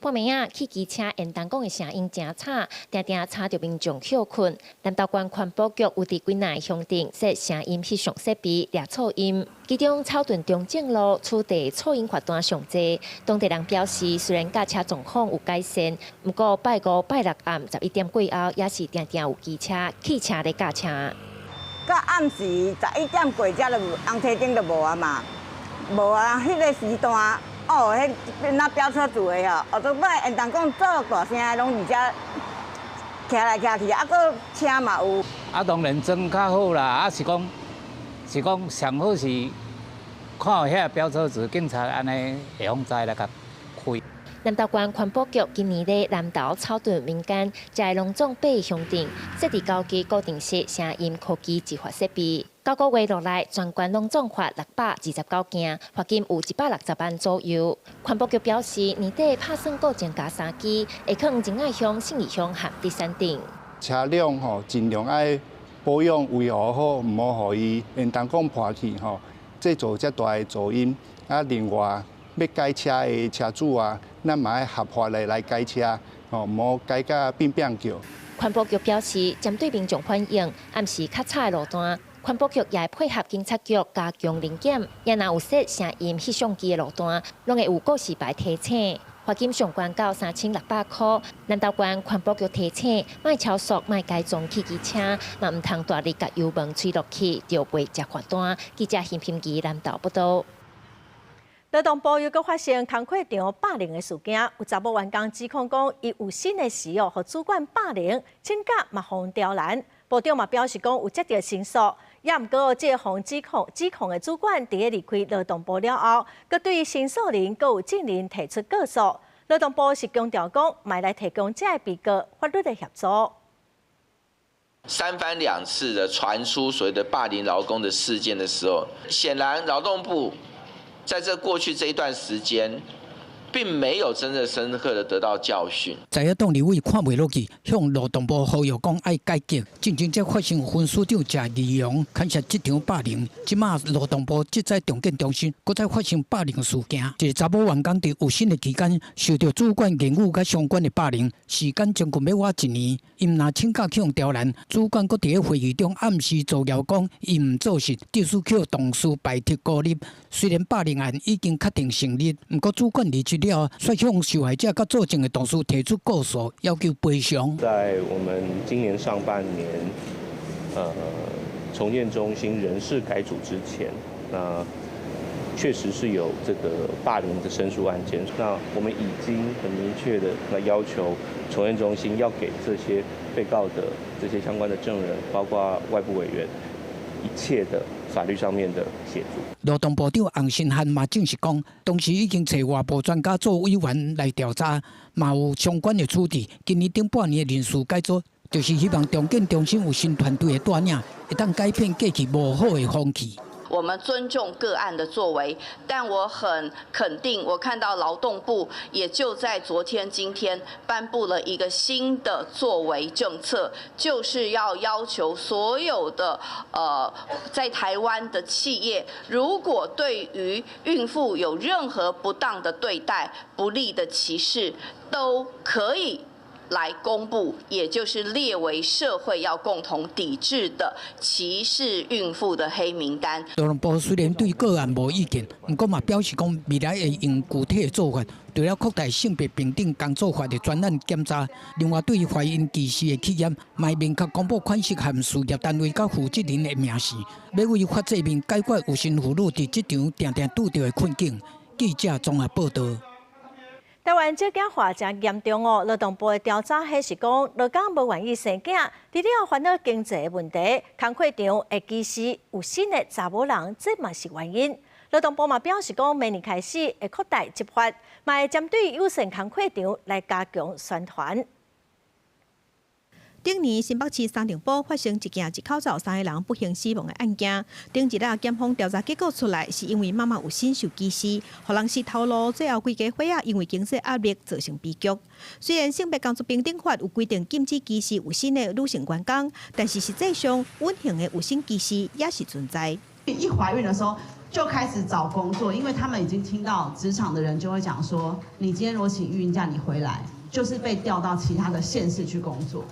半暝仔，汽機車煙囱管的聲音誠吵，定定吵著民眾歇睏。南投縣環保局有佇幾若鄉鎮設聲音翕相設備掠噪音，其中草屯中正路此地噪音罰單上濟。當地人表示，雖然駕車狀況有改善，毋過拜五、拜六暗11點過後，也是定定有機車、汽車咧駕車。到暗時11點過才就紅梯燈就無啊嘛，無啊，彼个時段。哦，彼那飆車族的吼，哦，都擺煙囱管做大聲的，攏佇遮徛來徛去，啊，閣車嘛有。啊，當然裝較好啦，啊是講，上好是看有遐飆車族警察按呢會防災來共開。南投縣環保局今年咧南投草屯民間，在攏總八鄉鎮設置9支固定式聲音科技執法設備。9個月落來，全縣攏總罰629件，罰金有160萬左右。環保局表示，年底拍算閣增加3支，會放仁愛鄉、信義鄉和竹山鎮。車輛吼，盡量愛保養維護好，毋好予伊煙囱管破去吼，製造遮大的噪音。啊，另外欲改車的車主啊，咱嘛愛合法的來改車，吼，毋好改甲變變叫。環保局表示，針對民眾反映，暗時較吵的路段，環保局也會配合警察局加強臨檢，也若有設聲音翕相機的路段，攏會有告示牌提醒。罰金上懸到3600箍。南投縣環保局提醒，莫超速，莫改裝汽機車，嘛毋通大力共油門吹落去，就袂接罰單。記者邢品儀南投報道。勞動部又閣發生工課場霸凌的事件，有查某員工指控講，伊有薪的時哦，予主管霸凌，請假嘛予刁難。部長嘛表示講有接著申訴，也毋過這項指控的主管佇咧離開勞動部了後，閣對申訴人閣有證人提出告訴。勞動部是強調講，嘛會來提供這个被告法律的協助。三番兩次的傳出所謂的霸凌勞工的事件的時候，顯然勞動部在這過去這一段時間，並沒有真正深刻的得到教訓。在野黨立委看袂落去，向勞動部呼籲講愛改革。進前才發生分署長謝義陽牽涉職場霸凌，這馬勞動部職災重建中心閣再發生霸凌事件。一个查某員工佇有薪的期間受著主管言語佮相關的霸凌，時間將近欲倚一年，伊毋若請假去予刁難，主管閣佇咧會議中暗示造謠講伊毋做事，致使予同事排斥孤立。雖然霸凌案已經確定成立，毋過主管離職了，卻向受害者佮作證的同事提出告訴，要求賠償。在我們今年上半年，重建中心人事改組之前，那確實是有這個霸凌的申訴案件。那我們已經很明確的來要求重建中心要給這些被告的這些相關的證人，包括外部委員，一切的法律上面的協助。勞動部長洪申翰嘛證實講，當時已經揣外部專家做委員來調查，嘛有相關的處置。今年頂半年的人事改組，就是希望重建中心有新團隊的帶領，會當改變過去無好的風氣。我們尊重個案的作為，但我很肯定，我看到勞動部也就在昨天、今天頒布了一個新的作為政策，就是要要求所有的在台灣的企業，如果對於孕婦有任何不當的對待、不利的歧視，都可以來公布，也就是列為社會要共同抵制的歧視孕婦的黑名單。勞動部雖然對個案無意見，毋過嘛表示講未來會用具體的做法，除了擴大性別平等工作法的專案檢查，另外對懷孕歧視的企業，嘛明確公布款式和事業單位佮負責人的名姓，欲為法制面解決有身婦女佇職場定定拄著的困境。記者綜合報導。台灣少子化誠嚴重哦，勞動部的調查顯示講，勞工無願意生囝，除了煩惱經濟的問題，工課場會歧視有身的查某人，這嘛是原因。勞動部嘛表示講，明年開始會擴大執法，嘛會針對友善工課場來加強宣傳。頂年新北市三重埔發生一件一口罩三个人不幸死亡的案件。頂一日檢方調查結果出來，是因為媽媽有身受歧視，予人死頭路，最後規家伙仔因為經濟壓力造成悲劇。雖然性別工作平等法有規定禁止歧視有身的女性員工，但是實際上隱形的有身歧視也是存在。一懷孕的時候就開始找工作，因為他們已經聽到職場的人就會講說，你今天如果請育嬰假，你回來就是被調到其他的縣市去工作。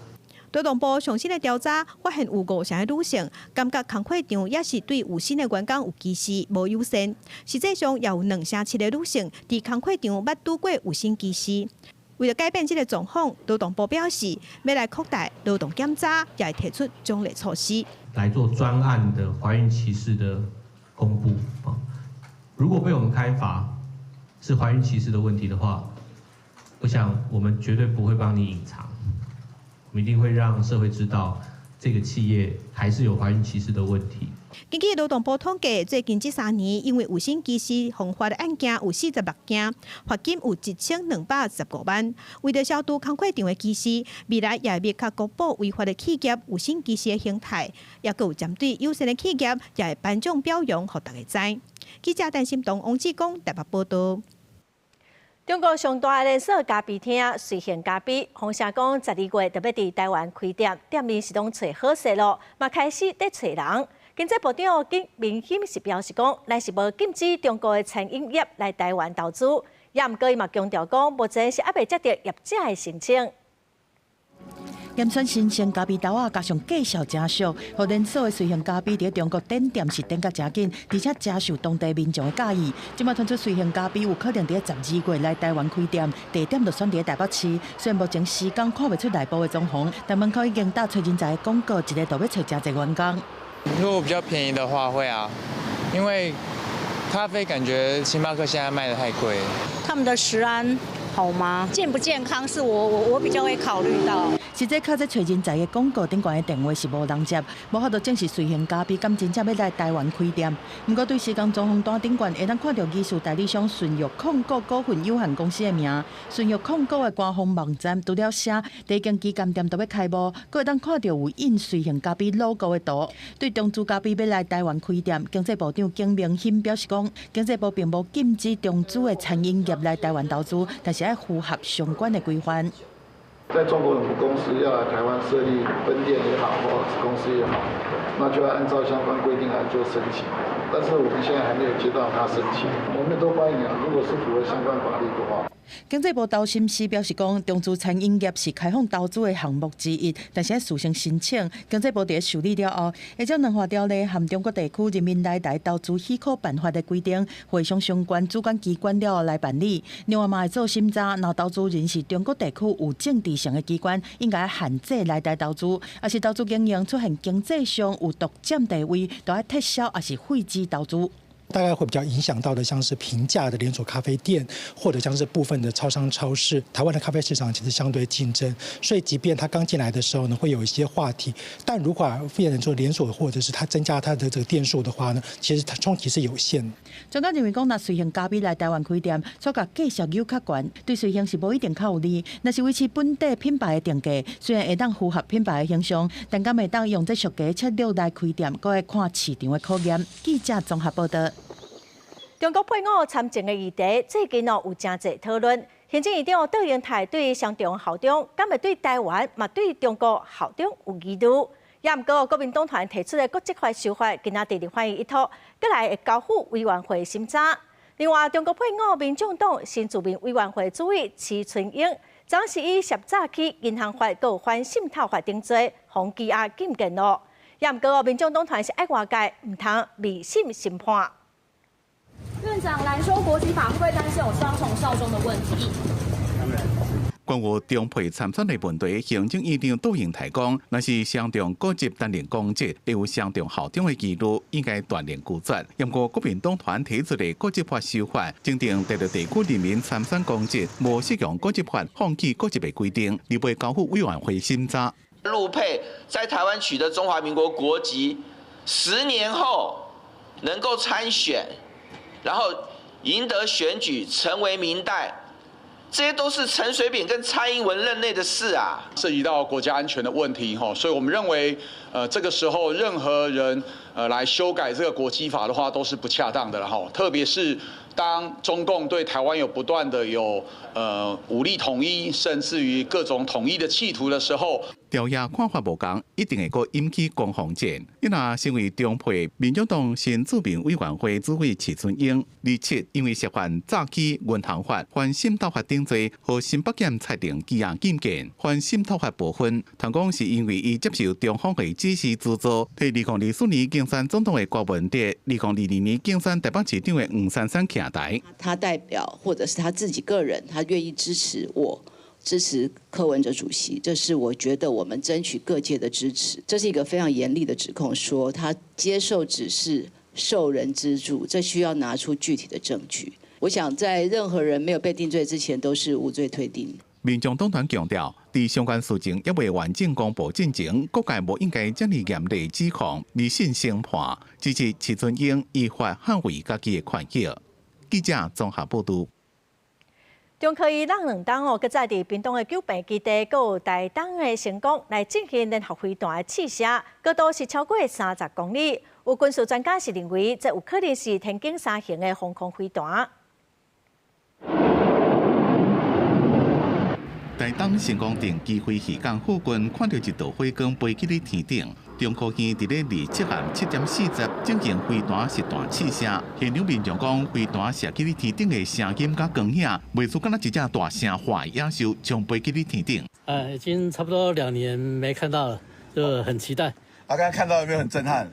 勞動部上新的調查發現，有五成的女性感覺工課場也是對有身的員工有歧視、無友善。實際上，也有27%的女性佇工課場捌拄過有身歧視。為了改變這个狀況，勞動部表示，欲來擴大勞動檢查，也會提出獎勵措施，來做專案的懷孕歧視的公布啊。如果被我們開罰是懷孕歧視的問題的話，我想我們絕對不會幫你隱藏。我們一定會讓社會知道，這個企業還是有懷孕歧視的問題。根據勞動部統計，最近這3年，因為有身歧視犯法的案件有46件，罰金有1215萬。為著消除工課場的歧視，未來也會明確公布違法的企業有身歧視的形態，也閣有針對友善的企業，也會頒獎表揚，予大家知。記者陳心東、王志剛台北報導。中國上大的連鎖咖啡廳瑞幸咖啡，風聲講12月就欲佇台灣開店，店面是攏揣好勢囉，嘛開始咧揣人。經濟部長金明欣是表示講，咱是無禁止中國的餐飲業來台灣投資，也毋過伊嘛強調講，目前是猶未接著業者的申請。嚴選新鮮咖啡豆仔，加上介紹誠俗，予連鎖的瑞幸咖啡佇中國展店是展甲誠緊，而且誠受當地民眾的佮意。這擺傳出瑞幸咖啡有可能佇12月來台灣開店，地點就選佇台北市。雖然目前時間看袂出內部的裝潢，但門口已經貼揣人才的廣告，一个就欲揣誠濟員工。如果比較便宜的話會啊，因為咖啡感覺星巴克現在賣得太貴。他們的食安。好嗎？健不健康是我比較會考慮到。實際靠這揣人才的廣告頂懸的電話是無人接，無法度證實瑞幸咖啡敢真正欲來台灣開店。毋過對施工裝潢單頂懸會當看著技術代理商順玉控股股份有限公司的名。順玉控股的官方網站除了寫第一間旗艦店都欲開幕，閣會當看著有印瑞幸咖啡 logo 的圖。對中資咖啡欲來台灣開店，經濟部長景明欣表示講，經濟部並無禁止中資的餐飲業來台灣投資，但是愛符合相關的規範。在中國總公司要來台灣設立分店也好，或子公司也好，那就要按照相關規定來做申請。但是我們現在還沒有接到他申請，我們都歡迎啊。如果是符合相關法律的話。經濟部投審司表示講，中資餐飲業是開放投資的項目之一，但是愛事先申請。經濟部佇受理了後，會將兩項條例和中國地區人民來台投資許可辦法的規定，會商相關主管機關了後來辦理。另外嘛會做審查，若投資人是中國地區有政治性的機關，應該限制來台投資；抑是投資經營出現經濟上有獨佔地位，就愛撤銷抑是廢止投資。大概會比較影響到的，像是平價的連鎖咖啡店，或者像是部分的超商、超市。台灣的咖啡市場其實相對競爭，所以即便他剛進來的時候呢，會有一些話題。但如果變成做連鎖，或者是他增加他的這個店數的話呢，其實它衝擊是有限。專家認為講，若瑞幸咖啡來台灣開店，所共價數又較懸，對瑞幸是無一定較有利。若是維持本地品牌的定價，雖然會當符合品牌的形象，但敢會當用這俗價策略來開店，閣愛看市場的考驗。記者綜合報道。中國配偶參政的議題最近哦有誠濟討論。行政院長卓榮泰對雙重效忠，敢會對台灣嘛對中國效忠有疑慮。也毋過國民黨團提出的國籍法修法，今仔日立法院一拖，閣來會交付委員會審查。另外，中國配偶民眾黨新住民委員會主委徐春英，昨是以涉詐欺、銀行法、閣有反滲透法等罪，予羈押禁見咯。也毋過民眾黨團是愛外界毋通迷信審判。院長，濫修國籍法會不會擔心有雙重效忠的問題？關於中配參選的問題，行政院長卓榮泰講，若是雙重國籍擔任公職，會有雙重效忠的疑慮，應該斷然拒絕。不過國民黨團提出的國籍法修法，增訂大陸地區人民參選公職，無適用國籍法放棄國籍的規定，擬備交付委員會審查。陸配在台灣取得中華民國國籍，10年後能夠參選，然後贏得選舉，成為民代，這些都是陳水扁跟蔡英文任內的事啊。涉及到國家安全的問題，所以我們認為，這個時候任何人，來修改這個國籍法的話，都是不恰當的了，特別是當中共對台灣有不斷的有，武力統一，甚至於各種統一的企圖的時候。朝野看法無仝，一定會閣引起攻防戰。伊若身為中配民眾黨新住民委員會主委徐春英，27因為涉犯詐欺、銀行法、反滲透法等罪，予新北檢裁定羈押禁見。反滲透法部分，傳講是因為伊接受中方的指示資助，替2024年競選總統的郭文哲，2022年競選台北市長的黃珊珊徛台。他代表或者是他自己個人，他願意支持我。支持柯文哲主席，這是我覺得我們爭取各界的支持，這是一個非常嚴厲的指控，說他接受指示、受人資助，這需要拿出具體的證據。我想在任何人沒有被定罪之前，都是無罪推定。民眾黨團強調，佇相關事情猶未完整公布進前，各界無應該遮爾嚴厲指控，迷信審判，支持徐春英依法捍衛家己的權益。記者綜合報導。中科院湳兩冬哦，閣再佇屏東的九份基地，閣有台東的成功來進行聯合飛彈的試射，高度是超過30公里。有軍事專家是認為，這有可能是天弓三型的防空飛彈。台東成功鎮基飛漁港附近，看到一道火光飛去咧天頂。中科院佇咧27暗7點40進行飛彈實彈試射，現場民眾講，飛彈射去咧天頂的聲音佮光影，袂輸敢若一隻大聲化的野獸衝飛去咧天頂。已經差不多2年沒看到了，就很期待。啊，剛剛看到有沒有很震撼？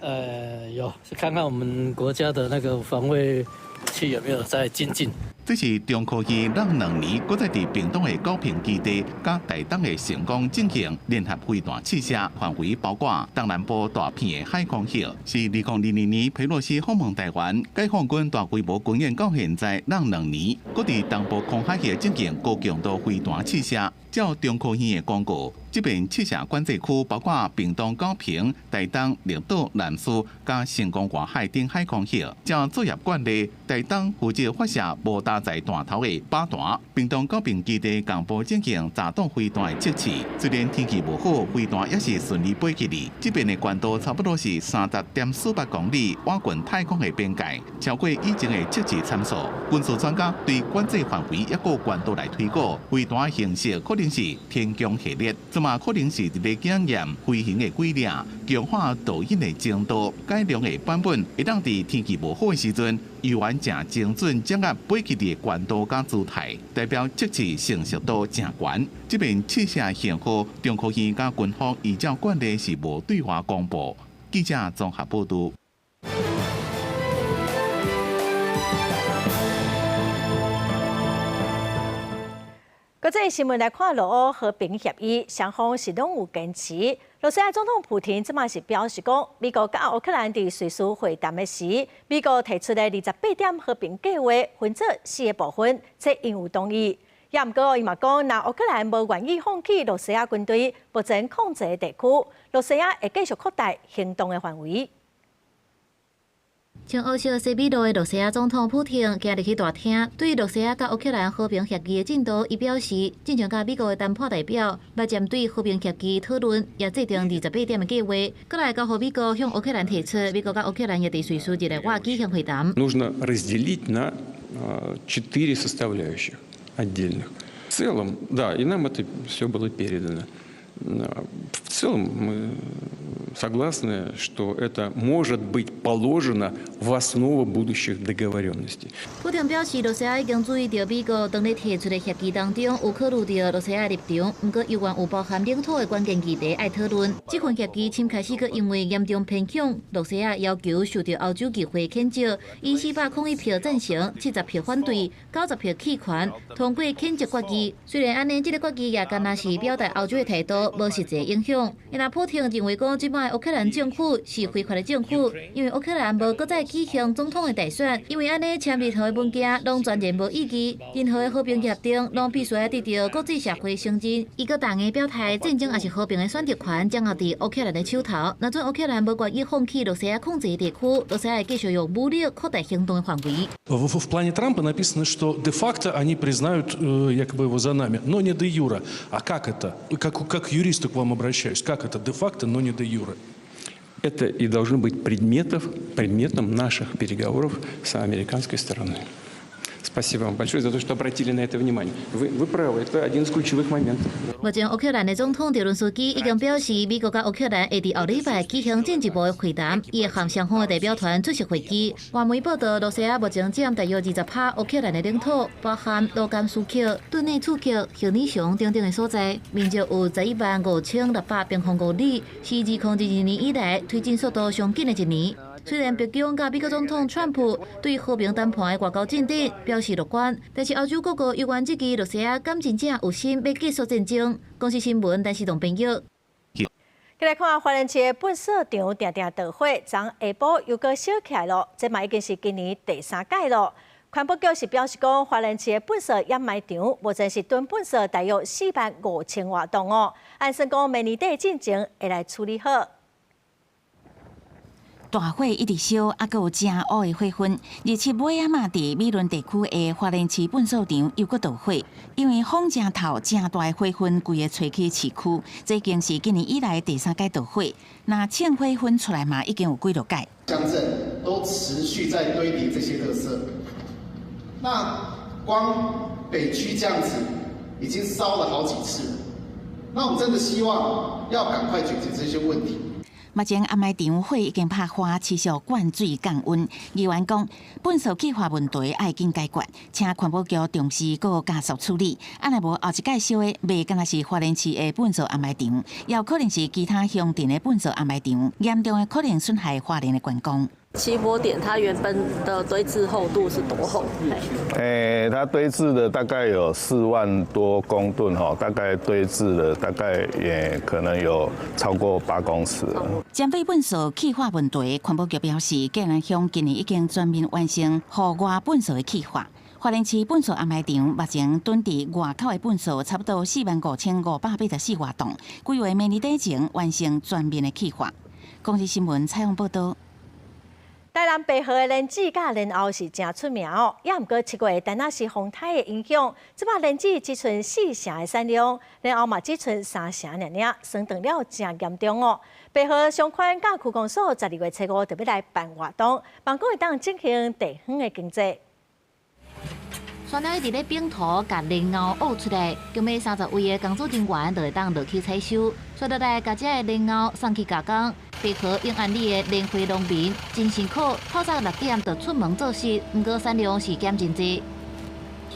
有，看看我們國家的那個防衛器有沒有在精進。這是中科院湳兩年，閣再佇屏東的高屏基地，佮台東的成功進行聯合飛彈試射，範圍包括東南部大片的海空域。是2022年佩洛西訪問台灣，解放軍大規模軍演到現在湳兩年，閣佇東部空海域進行高強度飛彈試射。照中科院的公告，這遍試射管制區包括屏東高屏、台東綠島、南勢、佮成功外海等海空域。照作業慣例，台東負責發射無搭載彈頭的靶彈，屏東高屏基地共步進行炸彈飛彈的測試。雖然天氣無好，飛彈也是順利飛起去。這遍的高度差不多是30.48公里，倚近太空的邊界，超過以前的測試參數。軍事專家對管制範圍抑閣高度來推估，飛彈形式可能是天弓系列，這嘛可能是佇咧檢驗飛行的軌跡，強化導引的精度。改良的版本會當佇天氣無好的時陣，猶原誠精準掌握飛起的高度佮姿態，代表測試成熟度誠懸。這遍試射型號，中科院佮軍方依照慣例是無對外公布。記者綜合報導。國際新聞來看，俄烏和平協議，雙方是攏有堅持。羅西亞總統普廷這馬是表示講，美國佮烏克蘭佇瑞士會談的時，美國提出的28點和平計劃分做四個部分，這𪜶有同意。也毋過，伊嘛講，若烏克蘭無願意放棄羅西亞軍隊目前控制的地區，羅西亞會繼續擴大行動的範圍。穿烏色西米露的羅西亞總統普廷今日去大廳，對羅西亞佮烏克蘭和平協議的進度，伊表示，進前佮美國的談判代表捌針對和平協議討論，也制定28點的計劃，閣來交予美國向烏克蘭提出，美國佮烏克蘭也佇瑞士日內瓦舉行會談。 Нужно разделить на четыре составляющих отдельных. В целом, да, и нам это все было передано. В целом мы согласны, что это может быть положено в основу будущих договоренностей. 普廷表示，羅西亞已經注意到美國當日提出的協議當中有考慮著羅西亞立場，毋過猶原有包含領土的關鍵議題愛討論。這份協議先開始閣因為嚴重偏向羅西亞要求受著歐洲議會譴責，以401票贊成、70票反對、90票棄權通過譴責決議。雖然按呢，這个決議也干焦是表達歐洲的態度，無實際影響。因普廷認為講，這擺烏克蘭政府是非法的政府，因為烏克蘭無閣再舉行總統的大選，因為按呢簽任何的文件攏全然無意義，任何的和平協定攏必須愛得著國際社會承認。伊閣逐个表態，戰爭抑是和平的選擇權掌握佇烏克蘭的手頭。若準烏克蘭無願意放棄羅西亞控制的地區，羅西亞會繼續用武力擴大行動的範圍。 В плане Трампа написано, что де-факто они признают якобы его за нами, но не де-юре. А как это? Как к юристу к вам обращаюсь. Как это де-факто, но не де-юре? Это и должно быть предметом наших переговоров с американской стороной. Спасибо вам большое за то, что обратили на это внимание. Вы правы, это один из ключевых моментов. 目前烏克蘭的總統澤倫斯基已經表示，美國佮烏克蘭會佇後禮拜舉行進一步的會談，伊會和雙方的代表團出席會議。外媒報道，羅西亞目前佔大約20%烏克蘭的領土，包含盧甘斯克、頓涅茨克、赫爾松等等的所在，面積有115,600平方公里，是2022年以來推進速度上緊的一年。雖然白宮佮美國總統川普對和平談判的外交進展表示樂觀，但是歐洲各國猶原質疑羅西亞敢真正有心欲結束戰爭。公視新聞，陳時棟編譯。來看花蓮市的糞掃場定定著火，昨下晡又閣燒起來囉，這嘛已經是今年第三擺囉。環保局是表示講，花蓮市的糞掃掩埋場目前是囤糞掃大約4萬5千外噸哦。按算講明年底進前會來處理好。大火一直燒，猶閣有誠烏的火雲。27尾仔嘛，佇美崙地區的花蓮市糞掃場又閣著火，因為風誠透，誠大的火雲規个吹去市區。這已經是今年以來第三擺著火。若稱火雲出來嘛，已經有幾落擺。鄉鎮都持續在堆疊這些垃圾，那光北區這樣子已經燒了好幾次。那我們真的希望要趕快解決這些問題。目前掩埋場火已經拍花，持續灌水降溫。議員講，糞掃氣化問題愛緊解決，請環保局重視閣加速處理。啊若無後一擺燒的，袂干焦是花蓮市的糞掃掩埋場，也有可能是其他鄉鎮的糞掃掩埋場，嚴重的可能損害花蓮的觀光。起火點它原本的堆置厚度是多厚？它堆置的大概有4萬多公噸哈，大概堆置了大概也可能有超過8公尺。針對糞掃氣化問題，環保局表示，嘉南鄉今年已經全面完成戶外糞掃的氣化。花蓮市糞掃掩埋場目前囤佇外口的糞掃差不多45,584外噸，規劃明年底前完成全面的氣化。公視新聞採訪報導。台南白河的蓮子佮蓮藕是誠出名哦，也毋過7月陳納斯風颱的影響，這擺蓮子只賰4成的產量，蓮藕嘛只賰3成爾爾，霜凍了誠嚴重哦。白河商圈佮區公所12月初5就欲來辦活動，望講會當振興地方的經濟。山了一直咧冰塗，共蓮藕挖出來，共欲30位的工作人員就會當落去採收，紲落來共這个蓮藕送去加工。白河永安里的蓮花農民真辛苦，透早6點就出門做事，毋過產量是減真濟。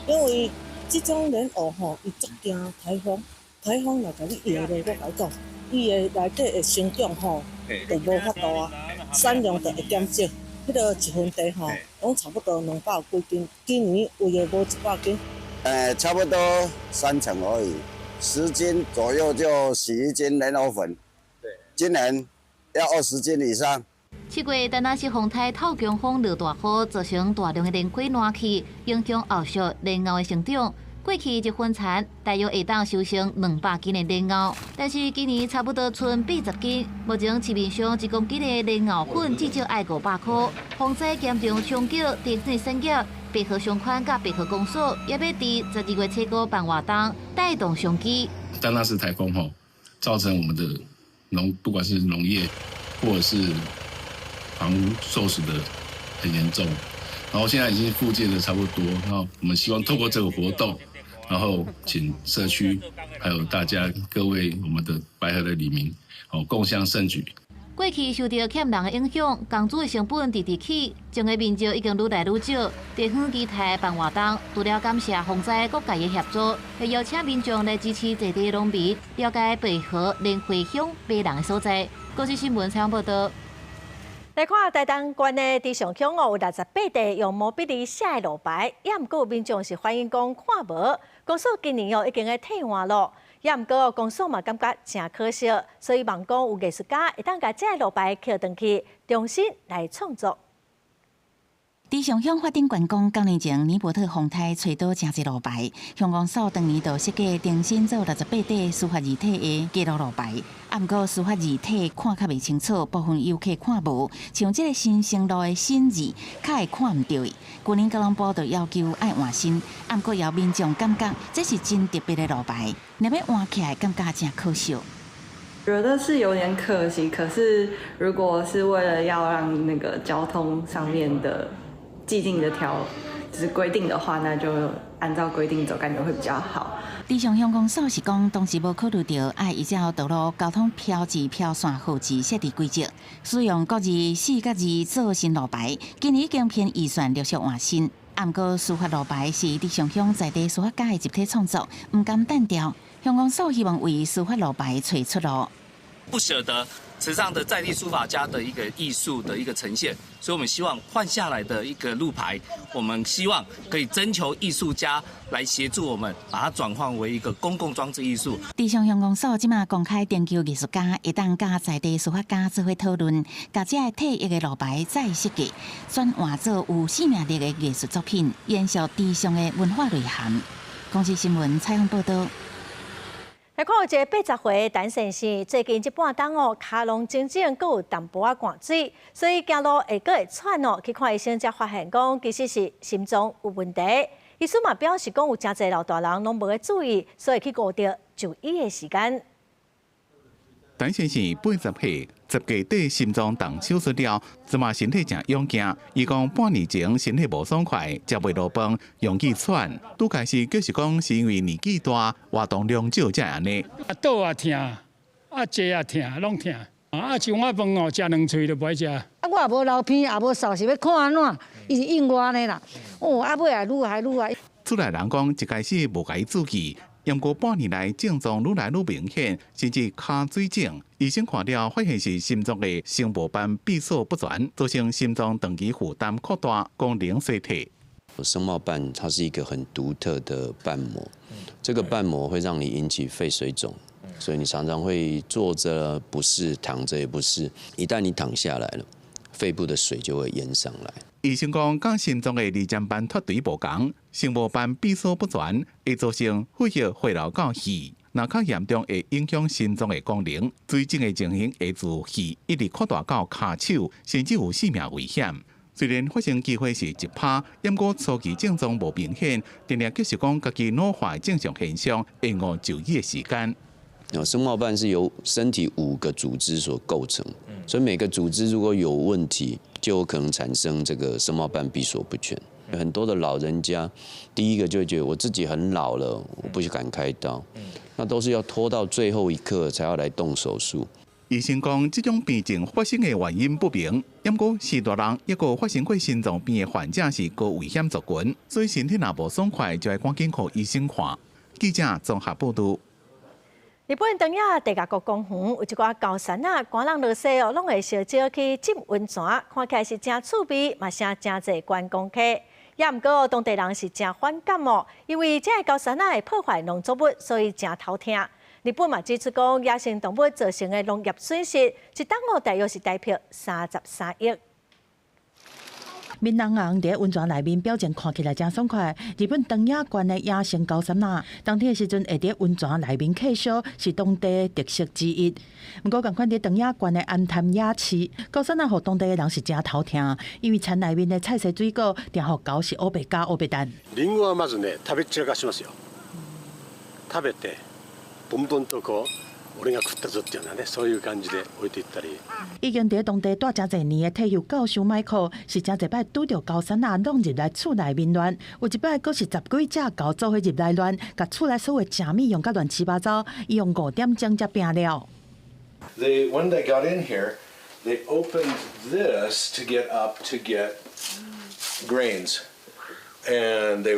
因為這種蓮藕吼，伊足驚颱風，颱風若共你搖咧，我共你講，伊的內底的生長吼，就無法度啊，產量就會減少。彼个一分地吼，攏差不多200幾斤，今年有的無100斤。差不多3成而已，10斤左右就洗1斤蓮藕粉。對，今年要20斤以上。7月，陳納斯風颱透強風落大雨，造成大量的蓮花爛去，影響後續蓮藕的成長。過去一分田大約會當收成200斤的蓮藕，但是今年差不多賰80斤。目前市面上1公斤的蓮藕粉至少愛500塊。風災嚴重衝擊地方產業，白河商圈佮白河公所也欲佇12月初5辦活動，帶動商機。陳納斯颱風吼，造成我們的農，不管是農業或者是房屋受損的很嚴重，然後現在已經復建的差不多，那我們希望透過這個活動，然後請社區還有大家各位我們的白河的里民，哦，共襄盛舉。過去受著欠人的影響，工資的成本直直起，種的面積已經愈來愈少。地方期待辦活動，除了感謝防災各界的協助，會邀請民眾來支持在地農民，了解白河蓮花鄉迷人的所在。公視新聞採訪報導。來看台東縣的池上鄉哦，有68塊用毛筆字寫的路牌，也毋過有民眾是反映講看無，公所今年哦已經咧替換咯，也毋過公所嘛感覺誠可惜，所以望講有藝術家會當共這个路牌抾轉去，重新來創作。池上鄉法定觀光九年前，尼伯特風颱吹倒誠濟路牌，鄉公所當年就設計重新做68塊書法字體的街路路牌。啊，毋過書法字體看較袂清楚，部分遊客看無，像這个新生路的新字，較會看毋著。舊年交通部就要求愛換新，啊，毋過有民眾感覺這是真特別的路牌，若欲換起來，感覺誠可惜。覺得是有點可惜，可是如果是為了要讓那個交通上面的既定的條就是規定的話，那就按照規定走，感覺會比較好。池上鄉公所是講，當時無考慮著愛依照道路交通標誌標線號誌設置規則，使用國字四角字做新路牌。今年已經編預算陸續換新。啊，毋過書法路牌是池上鄉在地書法家的集體創作，毋甘單調。鄉公所希望為書法路牌揣出路。不捨得池上的在地書法家的一個藝術的一個呈現，所以我們希望換下來的一個路牌，我們希望可以徵求藝術家來協助我們，把它轉換為一個公共裝置藝術。池上鄉公所這馬公開徵求藝術家，會當佮在地書法家做伙討論，共這个退役的路牌再設計，轉換做有生命力的藝術作品，延續池上的文化內涵。公視新聞採訪報導。來看有一个80歲陳先生，最近這半冬哦，跤攏腫腫，閣有淡薄仔灌水，所以行路會閣會喘哦。去看醫生才發現講，其實是心臟有問題。醫師嘛表示講，有誠濟老大人攏無咧注意，所以去誤著就醫的時間。陳先生80歲，10月底心臟動手術了，這馬身體誠勇健。伊講半年前身體無爽快，食袂落飯，容易喘。拄開始就是講是因為年紀大，活動量少才會按呢。啊，倒也疼，啊坐也疼，攏疼。啊，像我飯哦，食兩喙就無愛食。啊，我也無流鼻，也無嗽，是欲看按怎？伊是應我呢啦。哦，啊，尾也愈來愈來。厝內人講，一開始無共伊注意，毋過半年來症狀愈來愈明顯，甚至跤水腫。醫生看了發現是心臟的聲母瓣閉鎖不全，造成心臟長期負擔擴大，功能衰退。聲帽瓣它是一個很獨特的瓣膜，這個瓣膜會讓你引起肺水腫，所以你常常會坐着不適，躺着也不適。一旦你躺下來了，肺部的水就會淹上來。醫生講，佮心臟的二尖瓣脫垂無仝，聲母瓣閉鎖不全，會造成血液匯流到肺，若較嚴重會影響心臟的功能，水腫的情形會自肺一直擴大到跤手，甚至有性命危險。雖然發生機會是1%，毋過初期症狀無明顯，定定就是講家己老化正常現象，延誤就醫的時間。聲帽瓣是由身體5個組織所構成，所以每個組織如果有問題，就有可能產生這個聲帽瓣閉鎖不全。很多的老人家，第一個就會覺得我自己很老了，我不敢開刀，那都是要拖到最後一刻才要來動手術。醫生講，這種病症發生的原因不明，毋過是大人抑閣發生過心臟病的患者是高危險族群，所以身體若無爽快，就愛趕緊予醫生看。記者綜合報道。日本長野地下國公園有一寡高山仔，寒人落雪哦，攏會相招去浸溫泉，看起來是誠趣味，嘛吸誠濟觀光客。也毋過當地人是誠反感哦，因為這个高山仔會破壞農作物，所以誠頭疼。日本嘛指出講，野生動物造成的農業損失，一冬哦大約是台幣33億。面紅紅佇溫泉內面表情看起來誠爽快。日本長野縣的野生高山仔，冬天的時陣會佇溫泉內面瞌燒，是當地特色之一。毋過仝款佇長野縣的安潭野市，高山仔予當地的人是誠頭疼，因為田內面的菜色水果，定予猴是烏白咬烏白蛋。リンゴはまずね、食べ散らかしますよ。食べて、ボンボンとこう。俺が食ったぞっていうようなね、そういう感じで置いていったり。已經佇當地蹛誠濟年的退休教授麥克，是誠濟擺拄著高山仔弄入來厝內面亂，有一擺閣是十幾隻猴做伙入來亂，共厝內所有食物用甲亂七八糟，伊用5點鐘才拚了。 When they got in here, they opened this to get up to get grains. And they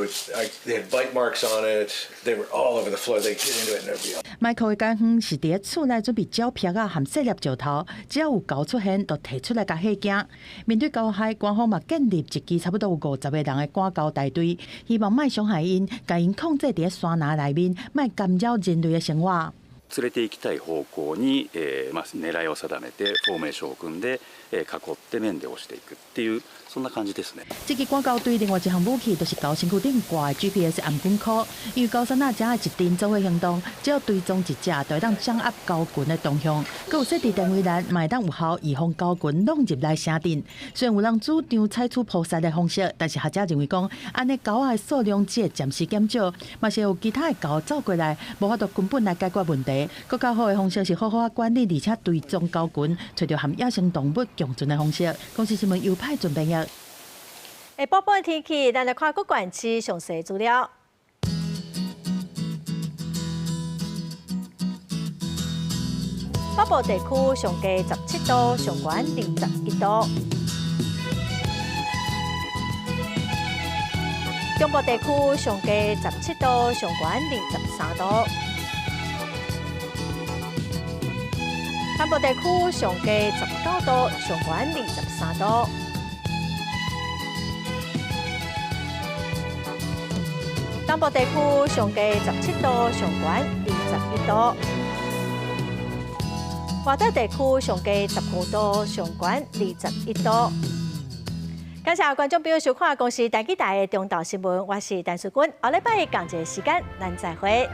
had bite marks on it. They were all over the floor. They'd get into it and they'd be. 麥克的家園是佇咧厝內準備鳥癖仔和細粒石頭，只要有猴出現，就提出來共嚇驚。面對猴害，官方嘛建立一支差不多有50個人的趕猴大隊，希望莫傷害𪜶，共𪜶控制佇咧山林內面，莫干擾人類的生活。連れて行きたい方向に、狙いを定めてフォーメーションを組んで、囲って面で押していくっていうそんな感じですね。這支趕猴隊另外一項武器就是猴身軀頂掛的 GPS 頷頸箍，因為高山仔只愛一陣做伙行動，只要追蹤一隻，就會當掌握猴群的動向。閣有設置電圍欄，嘛會當有效預防猴群弄入來城鎮。雖然有人主張採取撲殺的方式，但是學者認為講，按呢猴仔的數量只會暫時減少，嘛是有其他的猴走過來，無法度根本來解決問題。閣較好的方式是好好仔管理，而且追蹤猴群，揣著和野生動物共存的方式。公視新聞由派準備業。下晡的天氣，咱來看各縣市詳細資料。北部地區上低17度，上懸21度。中部地區上低17度，上懸23度。南部地區上低19度，上懸23度。東部地區上低17度，上懸21度。外島地區上低15度，上懸21度。感謝觀眾朋友收看《公視台語台》的中晝新聞，我是陳淑君。後禮拜仝一个時間，咱再會。